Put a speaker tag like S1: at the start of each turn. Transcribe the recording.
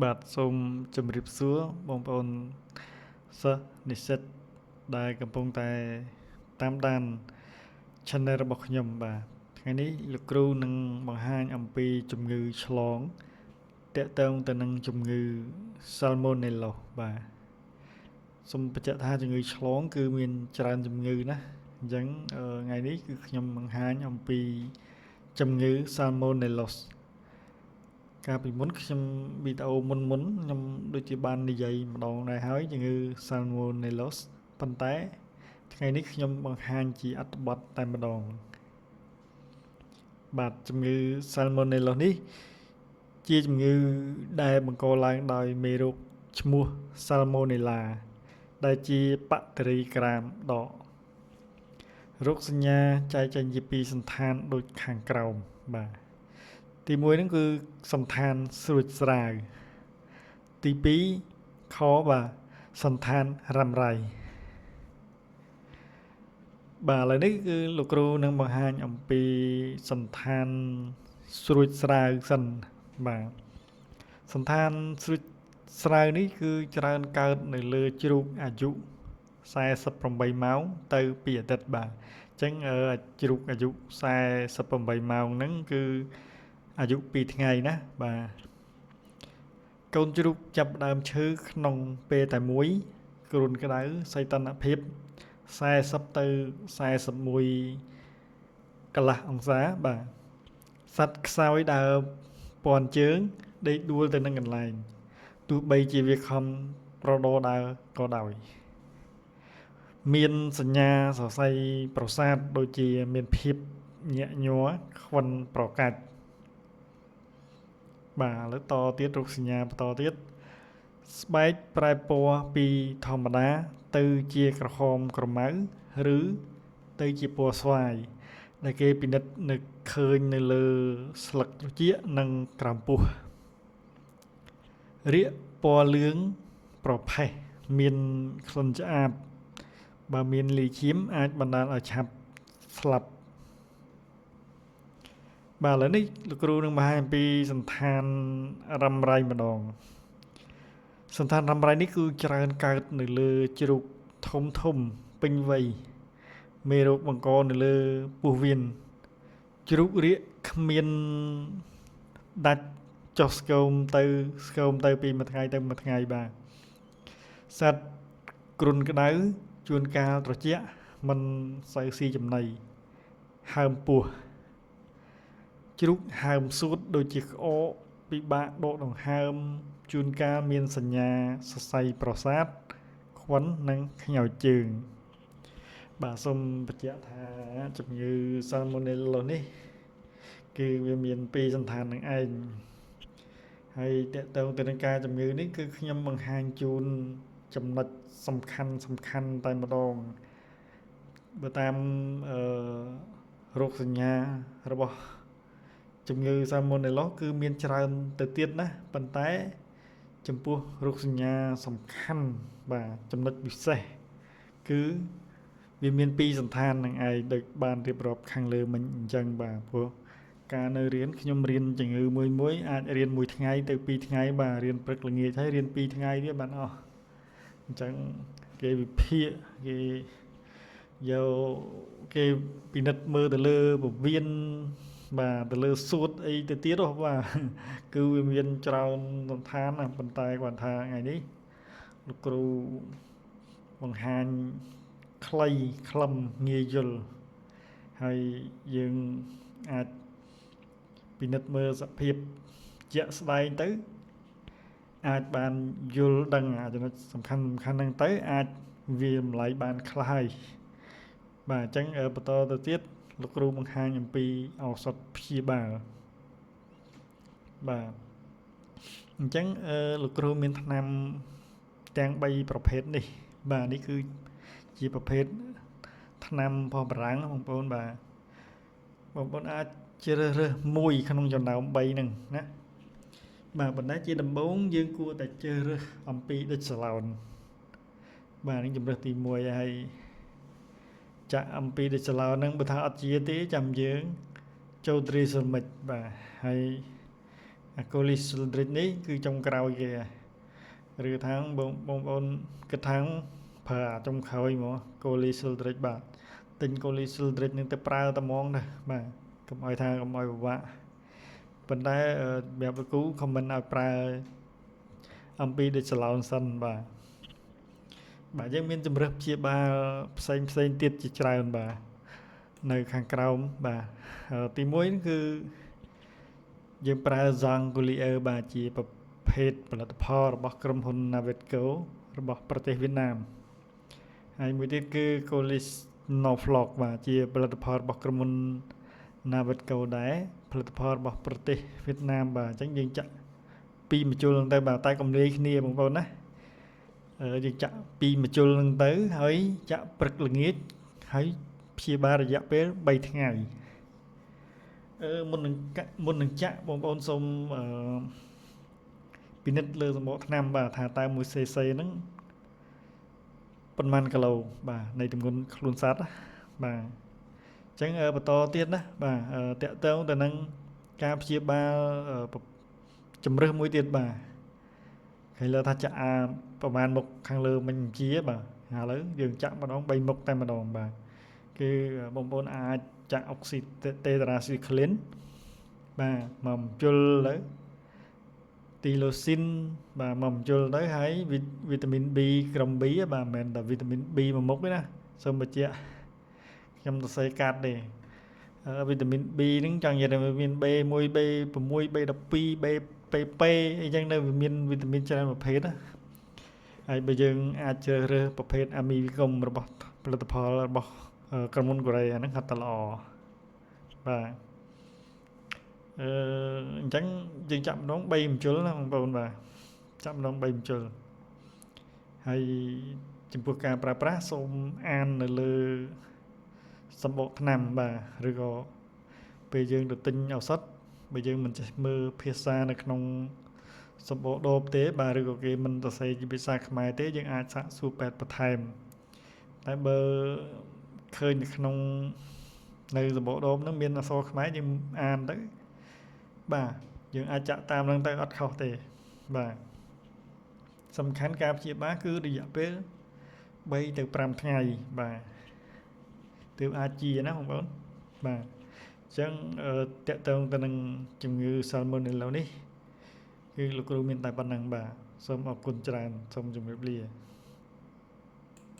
S1: បាទសូមជម្រាបសួរបងប្អូនសិស្សនិស្សិតដែលកំពុងតែតាមដាន Channel របស់ខ្ញុំបាទថ្ងៃនេះលោកគ្រូនឹងបង្ហាញអំពីជំងឺឆ្លងទាក់ទងទៅនឹងជំងឺ Salmonella បាទសូមបញ្ជាក់ថាជំងឺឆ្លងគឺមានច្រើនជំងឺណាអញ្ចឹងថ្ងៃនេះគឺខ្ញុំបង្ហាញអំពីជំងឺ Salmonella កាលពីមុនខ្ញុំវីដេអូមុនមុនខ្ញុំដូចជាបាននិយាយម្ដងដែរហើយជំងឺ Salmonella ប៉ុន្តែថ្ងៃនេះខ្ញុំបង្ហាញជាអត្ថបទតែម្ដងបាទជំងឺ Salmonella នេះជាជំងឺដែលបង្កឡើងដោយមេរោគឈ្មោះ Salmonella ដែលជាបាក់តេរីក្រាមដករោគសញ្ញាចែកចេញជាពីរសណ្ឋានដូចខាងក្រោមបាទទី1ហ្នឹងគឺសន្តានស្រួចស្រាវទី2ខបាទសន្តានរ៉ាំរ៉ៃបាទឥឡូវនេះគឺលោកគ្រូនឹងបង្ហាញអំពីសន្តានស្រួចស្រាវសិនបាទសន្តានស្រួចស្រាវនេះគឺច្រើនកើតនៅលើជ្រូកអាយុ48ម៉ោងទៅ2អាទិត្យបាទអញ្ចឹងជ្រូកអាយុ48ម៉ោងហ្នឹងគឺអាយុ2ថ្ងៃណាបាទកូនជ្រូកចាប់ដើមឈឺក្នុងពេលតែមួយគ្រុនក្តៅសីតុណ្ហភាព40ទៅ41កន្លះអង្សាបាទសត្វខ្សោយដើរពន់ជើងដេកដួលទៅនឹងកន្លែងទោះបីជាវាខំប្រដដើរក៏ដោយមានសញ្ញាសរសៃប្រសាទដូចជាមានភាពញាក់ញ័រខ្វិនប្រកាច់បាទឥឡូវតទៀតរោគសញ្ញាបន្តទៀតស្បែកប្រែពណ៌ពីធម្មតាទៅជាក្រហមក្រមៅឬទៅជាពណ៌ស្វាយដែលគេពិនិត្យនៅឃើញនៅលើស្លឹកត្រចៀកនិងក្រោមពោះរាកពណ៌លឿងប្រផេះមានក្លិនឆ្អាបបើមានលាយឈាមអាចបណ្ដាលឲ្យឆាប់ស្លាប់បាទឥឡូវនេះលោកគ្រូនឹងបង្ហាញអំពីសន្តានរ៉ាំរ៉ៃម្ដងសន្តានរ៉ាំរ៉ៃនេះគឺច្រើនកើតនៅលើជ្រូកធំធំពេញវ័យមេរោគបង្កនៅលើពោះវៀនជ្រូករាកគ្មានដាច់ចុះស្គមទៅស្គមទៅពីមួយថ្ងៃទៅមួយថ្ងៃបាទសត្វគ្រុនក្តៅជួនកាលត្រជាក់មិនសូវស៊ីចំណីហើមពោះជ្រូកហើមសួតដូចជាក្អកពិបាកដកដង្ហើមជួនកាលមានសញ្ញាសរសៃប្រសាទខ្វិននិងខ្ញោចជើងបាទសូមបញ្ជាក់ថាជំងឺ Salmonella នេះគឺវាមានពីរសន្តាននឹងឯងហើយតកតងទៅនឹងការជំងឺនេះគឺខ្ញុំបង្ហាញជូនចំណុចសំខាន់សំខាន់តែម្ដងបើតាមអឺរោគសញ្ញារបស់ជំងឺ Salmonella គឺមានច្រើនទៅទៀតណាប៉ុន្តែចំពោះរោគសញ្ញាសំខាន់បាទចំណុចពិសេសគឺវាមានពីរសន្តាននឹងឯងដូចបានរៀបរាប់ខាងលើមិញអញ្ចឹងបាទព្រោះការនៅរៀនខ្ញុំរៀនជំងឺមួយមួយអាចរៀនមួយថ្ងៃទៅ2ថ្ងៃបាទរៀនព្រឹកល្ងាចហើយរៀន2ថ្ងៃទៀតបានអស់អញ្ចឹងគេវិភាគគេយកគេពិនិត្យមើលទៅលើពវៀនបាទទៅលើសួតអីទៅទៀតហ៎បាទគឺវាមានច្រើនសន្តានណាប៉ុន្តែគាត់ថាថ្ងៃនេះលោកគ្រូបង្ហាញខ្លីខ្លឹមងាយយល់ហើយយើងអាចពិនិត្យមើលសភាពជាក់ស្ដែងទៅអាចបានយល់ដឹងអាចំណុចសំខាន់សំខាន់ហ្នឹងទៅអាចវាតម្លៃបានខ្លះហើយបាទអញ្ចឹងបន្តទៅទៀតលោកគ្រូបង្ហាញអំពីឱសថព្យាបាលបាទអញ្ចឹងលោកគ្រូមានថ្នាំទាំង3ប្រភេទនេះបាទនេះគឺជាប្រភេទថ្នាំផងបារាំងបងប្អូនបាទបងប្អូនអាចជ្រើសរើសមួយក្នុងចំណោម3ហ្នឹងណាបាទប៉ុន្តែជាដំបូងយើងគួរតែជ្រើសរើសអំពីដុចសាឡោនបាទនេះជំរើសទី1ហើយចាក់អំពីដុចសាឡោនហ្នឹងបើថាអត់ជាទេចាំយើងចូលត្រីសូមិចបាទហើយ អា Colisildrich នេះគឺចុងក្រោយគេឬថាងបងបងប្អូនគិតថាងប្រើអាចុងក្រោយហ្មង Colisildrich បាទទិញ Colisildrich នឹងទៅប្រើតែហ្មងណាបាទកុំឲ្យថាកុំឲ្យពិបាកប៉ុន្តែសម្រាប់លោកគ្រូ comment ឲ្យប្រើអំពីដូចឡោនសិនបាទបាទយើងមានជំរើសព្យាបាលផ្សេងផ្សេងទៀតជាច្រើនបាទនៅខាងក្រោមបាទទី1គឺយើងប្រើ Zangolier បាទជាប្រភេទផលិតផលរបស់ក្រុមហ៊ុន Navetco របស់ប្រទេសវៀតណាមហើយមួយទៀតគឺ Colis Noflock បាទជាផលិតផលរបស់ក្រុមហ៊ុន Navetco ដែរផលិតផលរបស់ប្រទេសវៀតណាមបាទអញ្ចឹងយើងចាក់ពីរមជុលហ្នឹងទៅបាទតែកុំលាយគ្នាបងប្អូនណាយើងចាក់ពីរមជុលហ្នឹងទៅហើយចាក់ព្រឹកល្ងាចហើយព្យាបាលរយៈពេល3ថ្ងៃមុននឹងចាក់បងប្អូនសូមពិនិត្យលើសម្បកថ្នាំបាទថាតើ 1cc ហ្នឹងប៉ុន្មានគីឡូបាទនៃទម្ងន់ខ្លួនសត្វបាទអញ្ចឹងបន្តទៀតណាបាទតកតងទៅនឹងការព្យាបាលជំរើសមួយទៀតបាទគេលើថាចាក់អាប្រហែលមុខខាងលើមិញជាបាទឥឡូវយើងចាក់ម្ដង3មុខតែម្ដងបាទគឺបងប្អូនអាចចាក់អុកស៊ីតេត្រាស៊ីក្លីនបាទមកជុលទៅទីឡូស៊ីនបាទមកជុលទៅហើយវីតាមីន B ក្រុម B បាទមិនមែនតែវីតាមីន B មួយមុខទេណាសូមបញ្ជាក់ខ្ញុំសរសេរកាត់ទេវីតាមីន B ហ្នឹងចង់និយាយថាមាន B1 B6 B12 B PP អីចឹងនៅវាមានវីតាមីនច្រើនប្រភេទណាហើយបើយើងអាចជ្រើសរើសប្រភេទអាមីវីកុំរបស់ផលិតផលរបស់ក្រុមហ៊ុនកូរ៉េអាហ្នឹងហត់តែល្អបាទអញ្ចឹងយើងចាប់ម្ដង3មជុលណាបងប្អូនបាទចាប់ម្ដង3មជុលហើយចំពោះការប្រើប្រាស់សូមអាននៅលើសម្បកថ្នាំបាទឬក៏ពេលយើងទៅទិញឱសថបើយើងមិនចេះមើលភាសានៅក្នុងសម្បកដូបទេបាទឬក៏គេមិនសរសេរជាភាសាខ្មែរទេយើងអាចសាកសួរពេទ្យបន្ថែមតែបើឃើញនៅក្នុងនៅសម្បកដូបហ្នឹងមានអក្សរខ្មែរយើងអានទៅបាទយើងអាចចាក់តាមហ្នឹងទៅអត់ខុសទេបាទសំខាន់ការព្យាបាលគឺរយៈពេល3ទៅ5ថ្ងៃបាទទើបអាចជាណាបងប្អូនបាទអញ្ចឹងតកតងទៅនឹងជំងឺ Salmonella នេះគឺលោកគ្រូមានតែប៉ុណ្្នឹងបាទសូមអរគុណច្រើនសូមជម្រាបលា។